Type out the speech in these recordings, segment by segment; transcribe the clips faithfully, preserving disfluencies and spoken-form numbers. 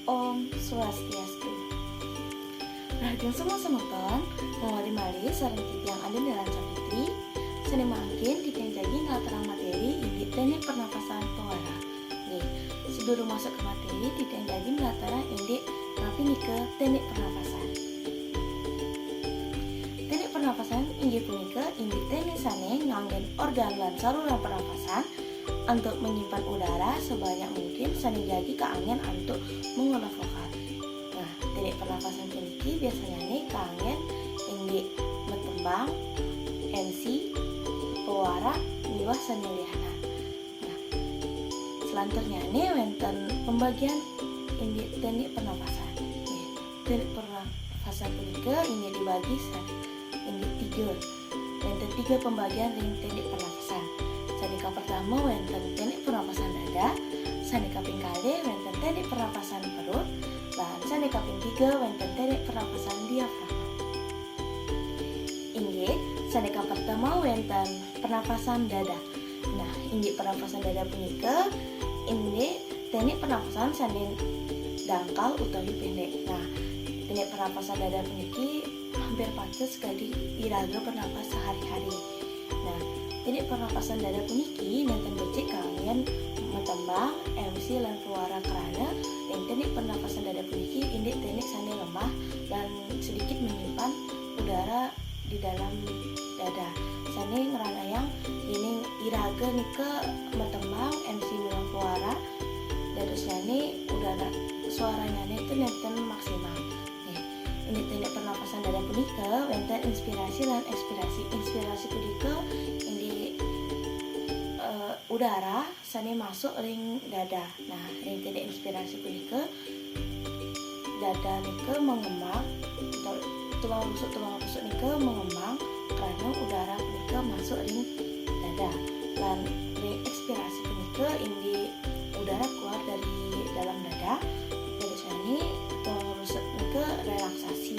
Om Swastiastu. Rahayu semua semeton, manguduk malih sareng titiang Andin Delan Sapitri, sané mangkin titiang jagi nlatarang materi indik téknik pernapasan pewara. Nggih, sadurung masuk ka materi, titiang jagi nlatarang indik napi nika téknik pernapasan. Téknik pernapasan inggih punika indik téknik sané nganggén organ lan saluran pernapasan antuk menyimpan udara sebanyak mungkin sané jagi kaanggén antuk mengolah vokal. Nah, téknik pernapasan puniki biasannyané kaanggén indik matembang, M C, pewara, miwah sané lianan. Nah, selanturnyané wénten pembagian indik téknik pernapasan. Nggih, téknik pernapasan punika inggih dibagi sa-, inggih tiga. Wénten tiga pembagian ring téknik pernapasan. Sané kapertama wénten téknik pernapasan dada, sané kaping kalih wénten téknik pernapasan perut, lan sané kaping tiga wénten téknik pernapasan diafragma. Inggih, sané kapertama wénten pernapasan dada. Nah, inggih pernapasan dada punika inggih téknik pernapasan sané dangkal utawi pendek. Nah, téknik pernapasan dada puniki hampir patut sakadi iraga pernapas sehari-hari. Nah, téknik pernapasan dada puniki nénten becik kaanggén matembang, M C lan pewara krana ring téknik pernapasan dada puniki indik téknik sané lemah lan sedikit menyimpan udara di dalam dada. Sané ngranayang yéning iraga nika matembang, M C miwah pewara, dadosnyané udara suarannyané itu nénten maksimal. Nggih. Indik téknik pernapasan dada punika wénten inspirasi lan ekspirasi. Inspirasi punika indik, eh, udara sané masuk ring dada. Nah, ring téknik inspirasi punika dada nika mengembang, utawi tulang rusuk-tulang rusuk nika mengembang karena udara punika masuk ring dada. Lan ring ekspirasi punika indik udara keluar dari dalam dada, dadosnyané tulang rusuk nika relaksasi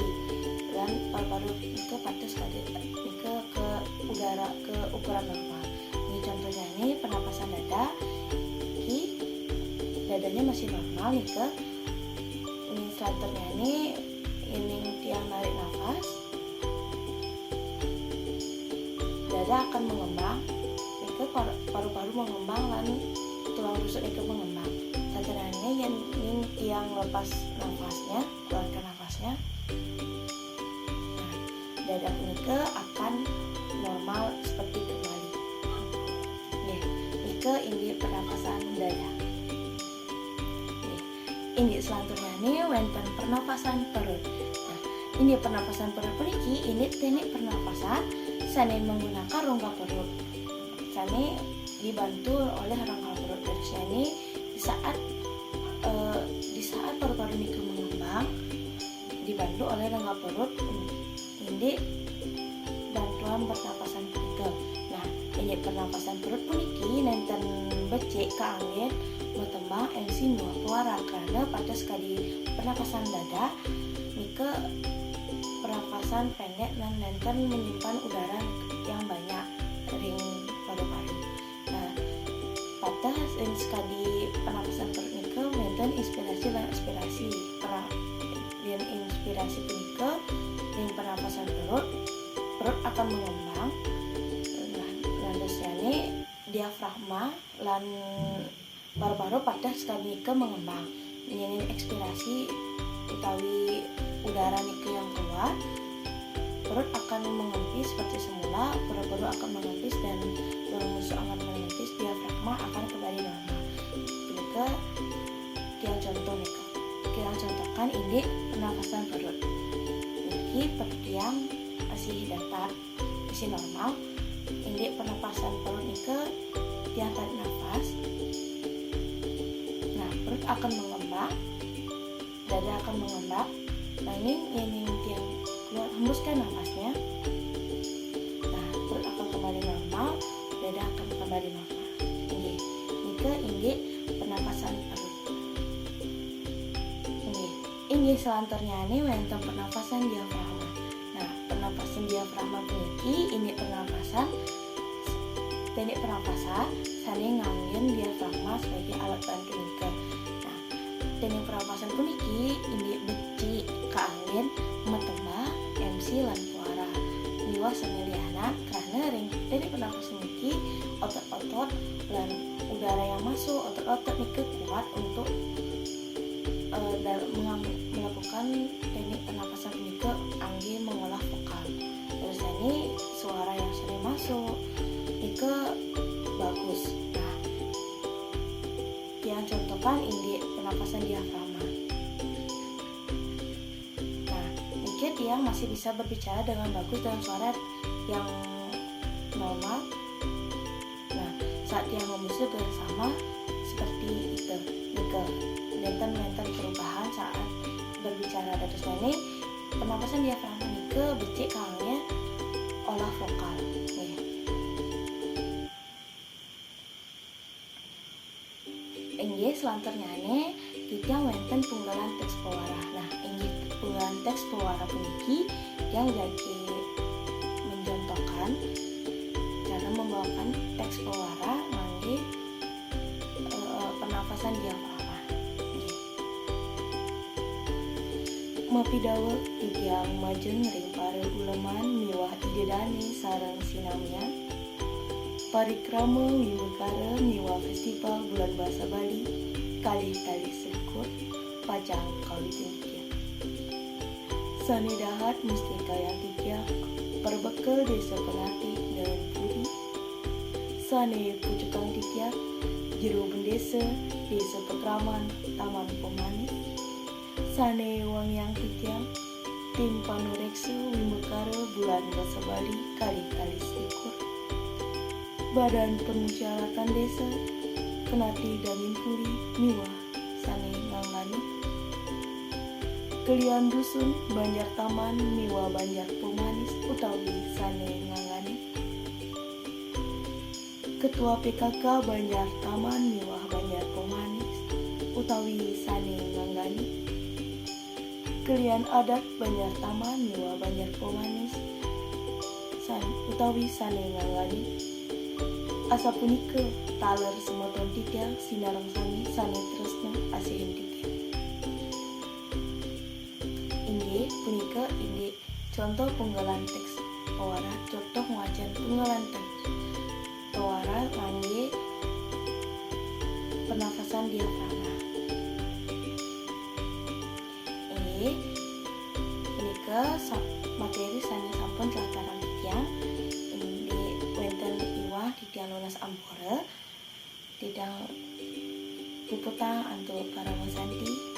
lan paru-paru nika patut sekadi nika ke udara ke ukuran normal. Ini contohnyané pernapasan dada. Niki dadanya masih normal nika. Ini selanturnyané yéning tiang narik nafas, dada akan mengembang, nika par-, paru-paru mengembang lan tulang rusuk nika mengembang. Selanturnyané yéning tiang lepas nafasnya, keluarkan nafasnya. Nah, dada punika akan normal seperti kembali. Nggih, nika inggih pernapasan dada. Nggih, inggih selanturnyané wénten pernapasan perut. Nah, inggih pernapasan perut puniki inggih téknik pernapasan sané menggunakan rongga perut. Sané dibantu oleh rongga perut. Dadosnyané di saat, eh, di saat paru-paru nika mengembang, dibantu oleh rongga perut, indik bantuan pernapasan punika. Nah, inggih pernapasan perut puniki nénten becik kaanggén matembang, M C miwah pewara karana patut sekadi pernapasan dada nika pernapasan pendek lan nénten menyimpan udara yang banyak ring paru-paru. Nah, pateh ring sekadi pernapasan perut nika wénten inspirasi lan ekspirasi. Pena-, ring inspirasi punika ring pernapasan perut, perut akan mengembang. Nah, dadosnyané diafragma lan paru-paru pateh sekadi nika mengembang. Yéning ekspirasi utawi udara nika yang keluar, perut akan mengempis seperti semula, paru-paru akan mengempis dan tulang rusuk akan mengempis, diafragma akan kembali normal. Punika tiang contoh nika. Tiang contohkan indik pernapasan perut. Niki perut tiang masih datar, masih normal. Indik pernapasan perut nika tiang tarik nafas. Nah, perut akan mengembang, dada akan mengembang. Nanging yéning tiang keluar, hembuskan nafasnya. Nah, perut akan kembali normal, dada akan kembali normal. Inggih, nika inggih pernapasan perut. Inggih, inggih selanturnyané wénten pernapasan diafragma. Nah, pernapasan diafragma puniki inggih pernapasan, téknik pernapasan sané nganggén diafragma sebagai alat bantu nika. Nah, téknik pernapasan puniki Indik becik kaanggén matembah emsi lan puara. Miwah sané lianan, karana ring teknik pernapasan niki otot-otot lan udara yang masuk, otot-otot nika kuat untuk, eh, dal-, mengam-, melakukan teknik pernapasan punika anggé mengolah vokal. Terus ini suara yang sering masuk nika bagus. Nah, yang contohkan indik pernapasan diafragma. Nah, niki tiang masih bisa berbicara dengan bagus dengan suara yang normal. Nah, saat tiang membusuk juga sama seperti itu. Nika, nénten-nénten perubahan saat berbicara. Dados dané, pernapasan diafragma nika becik kaanggén olah vokal. Nggih. Inggih, selanturnyané titiang wénten punggalan teks pewarah. Nah, inggih, punggalan teks pewarah puniki tiang jagi mencontohkan cara membawakan teks pewarah nganggé, eh, pernapasan diafragma. Inggih. Mapidaweg titiang majeng ring para uleman miwah Ida Dané sareng sinamian. Parikrama wimbakara miwah festival Bulan Basa Bali kalih tali selikur pacang kawitin titiang. Sané dahat mustikayang titiang, perbekel Désa Penatih Daun Puri. Sané pucukang titiang, jero bendésa Désa Pakraman Taman Pemanis. Sané wangiang titiang, tim panuréksa wimbakara Bulan Basa Bali kalih tali selikur. Badan Permusyawaratan Désa, Penatih Dangin Puri miwah sané nganggani. Kelian Dusun Banjar Taman miwah Banjar Pemanis utawi sané nganggani. Ketua P K K Banjar Taman miwah Banjar Pemanis utawi sané nganggani. Kelian Adat Banjar Taman miwah Banjar Pemanis san-, utawi sané nganggani. Asapunika taler semeton titiang sinareng sami sané tresna asihin titiang. Inggih punika indik contoh punggalan teks pewarah, contoh ngwacén punggalan teks pewarah nganggé pernapasan diafragma. Inggih, punika sa-, materi sané sampun kalaksanaan titiang. Inggih wénten iwah titiang nunas ampura. Titiang puputang antuk parama santi.